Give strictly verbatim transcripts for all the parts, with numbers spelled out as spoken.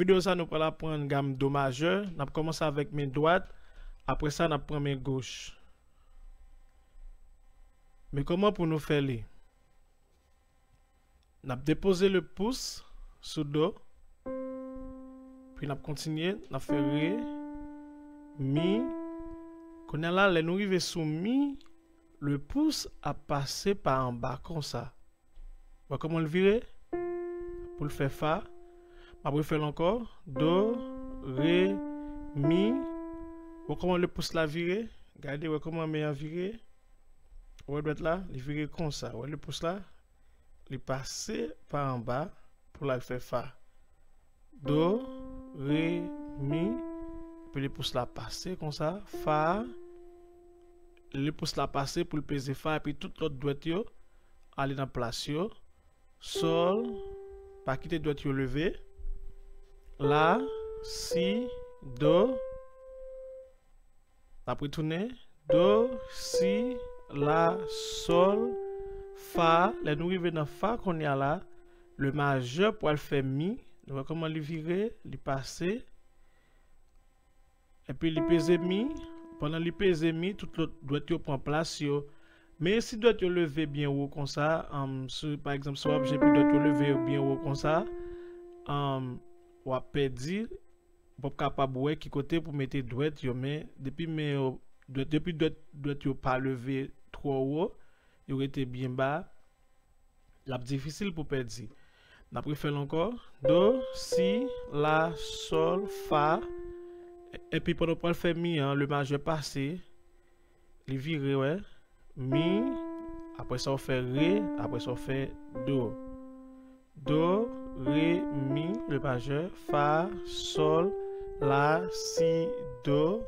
Videyo sa nou pral aprann gam do majè. N ap kòmanse avèk men dwat, apre sa n ap pran men goch. Men kòman pou nou fè li? N ap depoze le pous sou do, pi n ap kontinye, n ap fè re, mi. Kounye a la, lè nou rive sou mi, le pous ap pase pa anba konsa. Wè kòman l vire? Pou l fè fa, m ap refè l ankò. Do, re, mi. Wè kòman le pous la vire? Gade, wè kòman men an vire? Wè dwèt la, li vire konsa. Wè le pous la, li pase pa anba pou l al fè fa. Do, re, mi. Epi le pous la pase konsa. Fa. Le pous la pase pou l peze fa. Epi tout lòt dwèt yo ale nan plas yo. Sòl. Pa kite dwèt yo leve. La, si, do. N ap retounen. Do, si, la, sòl, fa. Lè nou rive nan fa kounye a la, le majè pral fè mi. Nou wè kòman li vire, li pase. Epi li peze mi. Pandan li peze mi, tout lòt dwèt yo pran plas yo. Men si dwèt yo leve byen wo konsa, um, si, pa egzanp, si w ap jwe epi dwèt yo leve byen wo konsa, um, w ap pèdi. W p ap kapab wè ki kote pou mete dwèt yo, men depi men yo, dwèt, depi dwèt, dwèt yo pa leve twò wo, yo rete byen ba, l ap difisil pou pèdi. N ap refè l ankò. Do, si, la, sòl, fa. Epi pandan w pral fè mi an, le majè pase, li vire, wè. Mi, apre sa w fè re, apre sa w fè do. Do, re, mi, le majè, fa, sòl, la, si, do.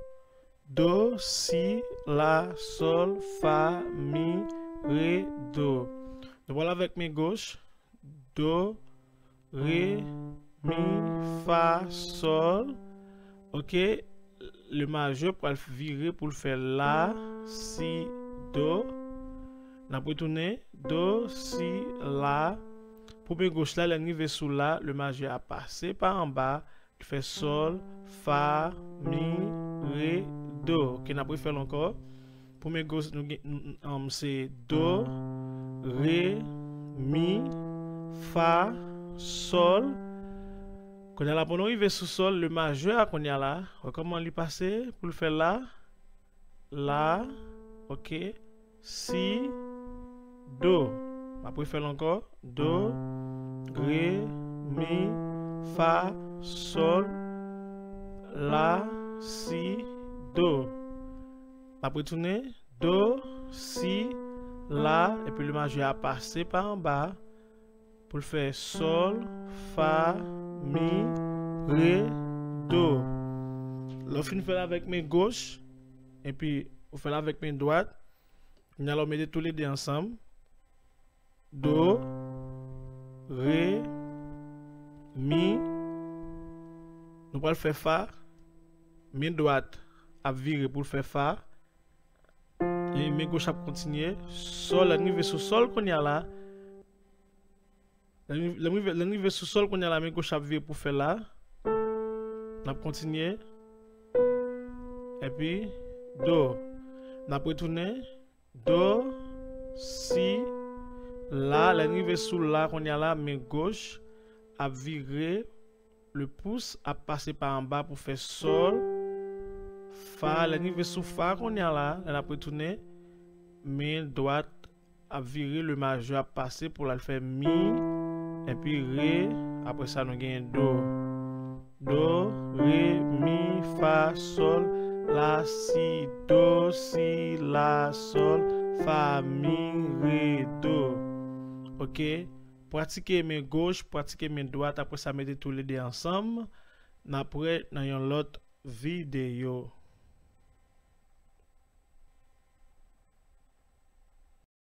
Do, si, la, sòl, fa, mi, re, do. Nou pral avèk men goch. Do, re, mi, fa, sòl. Ok. Le majè pral vire pou l fè la, si, do. N ap retounen. Do, si, la. Pou men goch la, lè n rive sou la, le majè a pase pa anba, li fè sòl, fa, mi, re, do. Ok, n ap refè l ankò. Pou men goch, nou gen, n- n- um, se do, re, mi, fa, sòl. Kounye a la, pou nou rive sou sòl, le majè a kounye a la, wè kòman li pase pou l fè la, la, ok, si, do. M ap refè l ankò. Do, re, mi, fa, sòl, la, si, do. M ap retounen. Do, si, la, epi le majè a pase pa anba pou l fè sòl, fa, mi, re, do. Lè w fin fè l avèk men goch, epi ou fè l avèk men dwat, kounye a la w mete toulede ansanm. Do, re, mi. Nou pral fè fa. Men dwat ap vire pou l fè fa. E men goch ap kontinye. Sòl, lè n rive sou sòl kounye a la. Lè n rive, lè n rive, lè n rive sou sòl kounye a la, men goch ap vire pou fè la. N ap kontinye. Epi, do. N ap retounen. Do, si, la. Lè n rive sou la kounye a la, men goch ap vire. Le pous ap pase pa anba pou fè sòl, fa. Lè n rive sou fa kounye a la, lè n ap retounen, men dwat ap vire, le majè ap pase pou l al fè mi, epi re, apre sa nou gen do. Do, re, mi, fa, sòl, la, si, do, si, la, sòl, fa, mi, re, do. Ok? Pratike men goch, pratike men dwat, apre sa mete toulede ansanm. N ap wè nan yon lòt videyo.